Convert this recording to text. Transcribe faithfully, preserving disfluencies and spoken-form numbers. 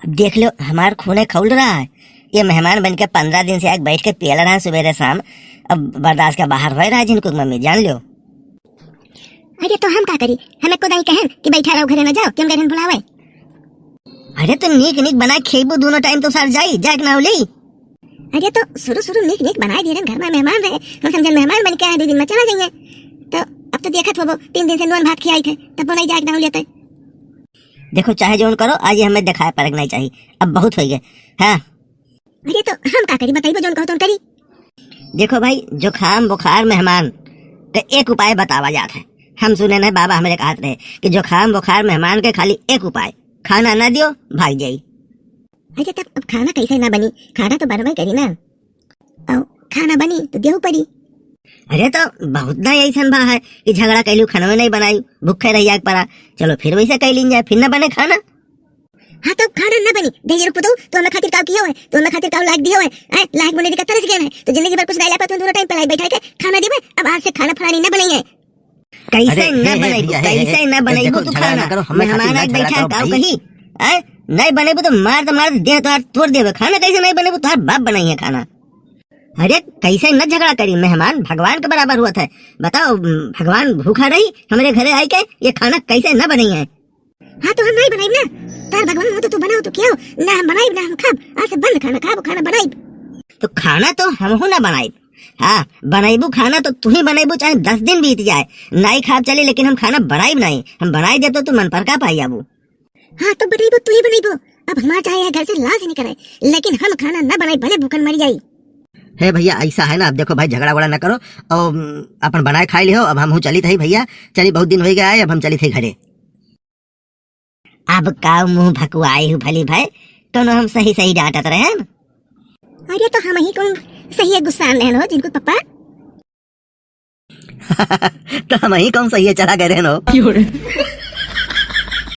देख लो, हमार खूने खौल रहा है। ये मेहमान बन के पन्द्रह दिन से आके बैठ के पियल रहा है सुबेरे शाम। अब बर्दाश्त के बाहर होए रहा है जिनको मम्मी, जान लो। अरे तो हम का करी? हम एको दाई कहन कि बैठा रहो, घरे न जाओ, कि हम गए रहन बुलावे? अरे तो नीक नीक बनाए खेबू दोनों टाइम तो सर जाई, जाए के नाव ली। अरे तो शुरू शुरू नीक नीक बनाए दे रहन, घर में मेहमान रहे, हम समझन मेहमान बन के आए, दो दिन में चला जाइए। तो अब तो देखत होबो, तीन दिन से नून भात खियाई थे, तब नहीं जाए के नाव लेते। देखो चाहे जौन करो, आज ये हमें दिखाए पड़क नहीं चाहिए, अब बहुत हो गए। हाँ। अरे तो हम का करी, बताइबो जौन कहो तौन करी। देखो भाई, जुकाम बुखार मेहमान के एक उपाय बतावा जात है। हम सुने नहीं, बाबा हमरे कहत रहे कि जुकाम बुखार मेहमान के खाली एक उपाय, खाना ना दियो, भाग जाई। अरे तब अब खाना कैसे ना बनी, खाना तो बनबे करी ना। और खाना बनी तो देहू पड़ी। अरे तो बहुत ना ऐसन बा है कि झगड़ा कैलू, खाना नहीं बनाई, भूखे रहिया के पड़ा, चलो फिर वैसे कह लीन जाए, फिर ना बने खाना। हाँ, तो खाना ना बनी। दे ये रुक पुतऊ, तू हमें खातिर काव कियो है? तू हमें खातिर काव लायक दियो है? हैं? लायक बने का तरस गया है। तो जिंदगी भर कुछ नहीं ला पाते, दोनों टाइम पलाई बैठा के खाना देबे। अब आज से खाना फलानी ना बनाई है। कैसे अरे, ना हे, हे, बनैबू? भैया, हे, हे, कैसे हे, ना हे, बनैबू देखो, तू झगड़ा ना खाना? करो, हमें खातिर मेहमान ना आके बैठा है, झगड़ा करो काव भाई। कही? हैं? नहीं बनेबू तो मार तो मार दे, तोहार तोड़ देबे। खाना कैसे नहीं बनेबू? तोहार बाप बनाई है खाना। अरे, कैसे न झगड़ा करी? मेहमान भगवान के बराबर हुआ था। बताओ, भगवान भूखा रही हमरे घरे आई के? ये खाना कैसे न बनाई है? हाँ, तो हम नहीं बनाइब ना। तार भगवान हो तो तू बनाओ तो खियाओ, ना हम बनाइब ना हम खाब। आज से बंद खाना खाब, खाना बनाइब। तो खाना तो हमहू ना बनाइब। हाँ, बनैबू खाना तो तू ही बनैबू, चाहे दस दिन बीत जाए, नाई खाब चली, लेकिन हम खाना बनाइब नहीं। हम बनाई देब तो तू मन पर का पाई आबू। हाँ, तो बनैबू तू ही बनैबू। अब हमार चाहे यह घर से लाश ही निकले, लेकिन हम खाना ना बनाइब, भले भूखन मर जाई। हे भैया, ऐसा है ना, अब देखो भाई, झगड़ा वगड़ा ना करो और अपन बनाए खाई लिहो। अब हमहू चलित है भैया, चली, बहुत दिन हो गया है, अब हम चलित है घरे। अब का मुंह भकुआई हु भली भाई, कौनो हम सही सही डांटत रहन? अरे तो हम ही कौन सही है गुस्सा रहन हो जिनको पप्पा? तो हम ही कौन सही है चला गए रहन हो?